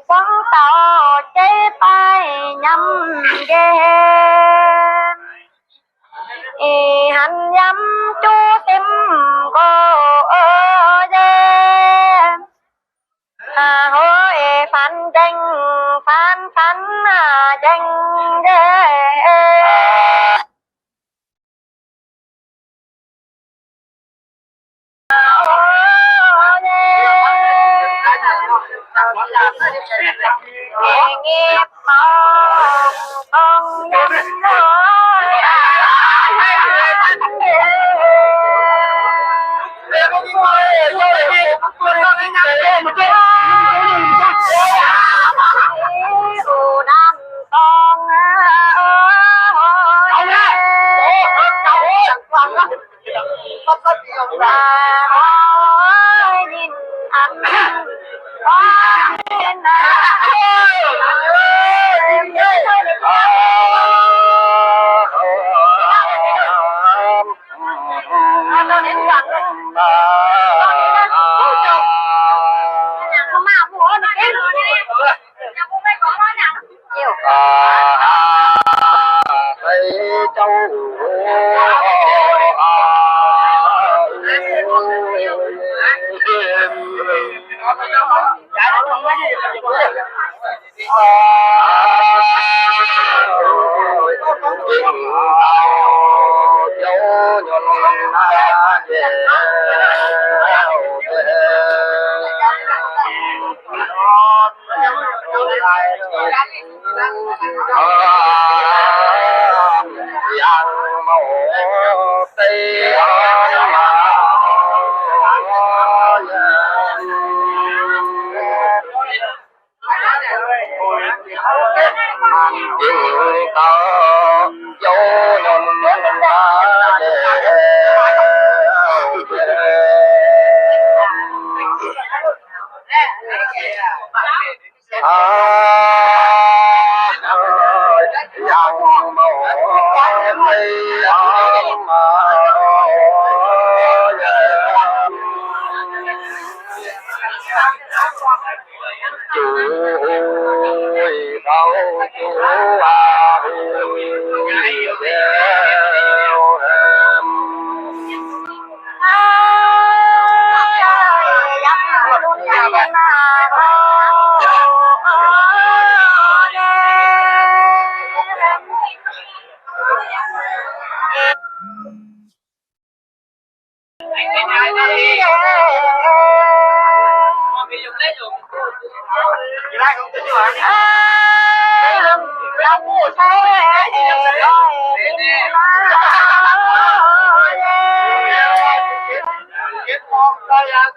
幫到這拜音嘅，hành nhắm chú sim cô耶，à hối phản tranh phán phán à tranh耶。nghiệp mong con nhân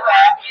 來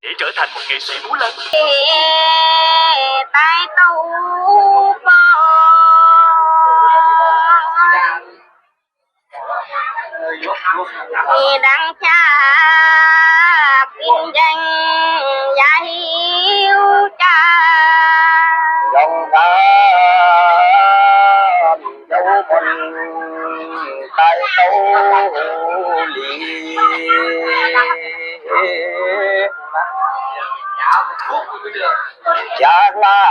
Để trở thành một nghệ sĩ múa lân. Tại tàu bò đăng cha kinh doanh và hiếu cha Dòng ta dấu mình tại tấu lý cha la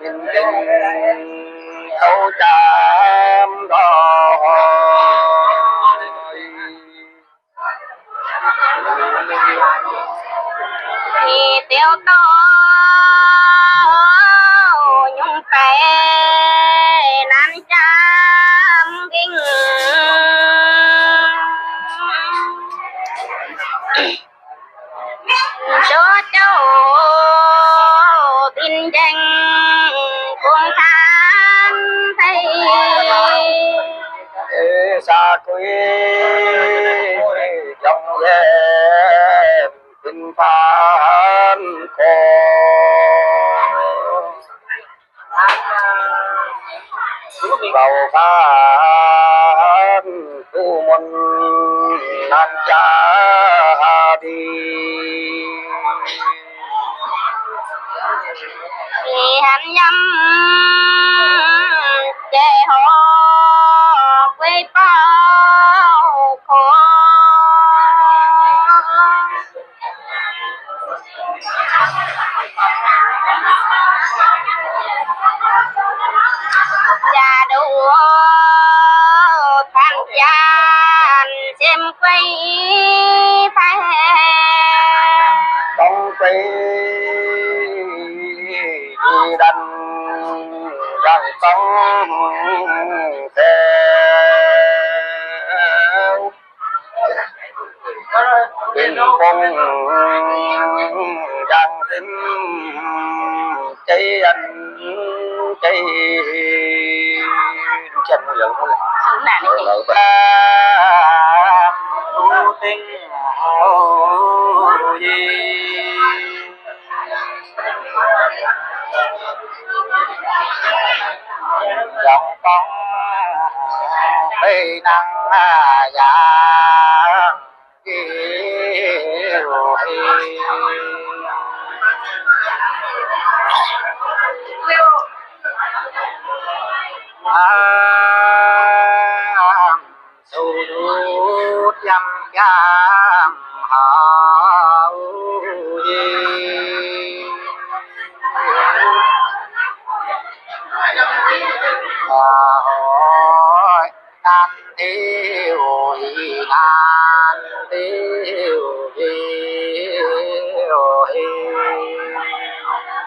mình tình thấu chạm rồi. Thì tiêu to nhung phè nan trăm kinh cho cháu tin danh cùng tha. xa quê dòng em tình phán khổ vào phán tu môn nan cha đi. Vì hành nhâm để họ quê bao khổ. Già đủ than gian xem quay phải. Tông tây đi đành rằng tông theo bình phong rằng tính cháy anh cháy chân giờ cũng Xuống nè này. Là tu tinh gì dòng con bê năng dạ สูดยำยำหาวยี 南地南地。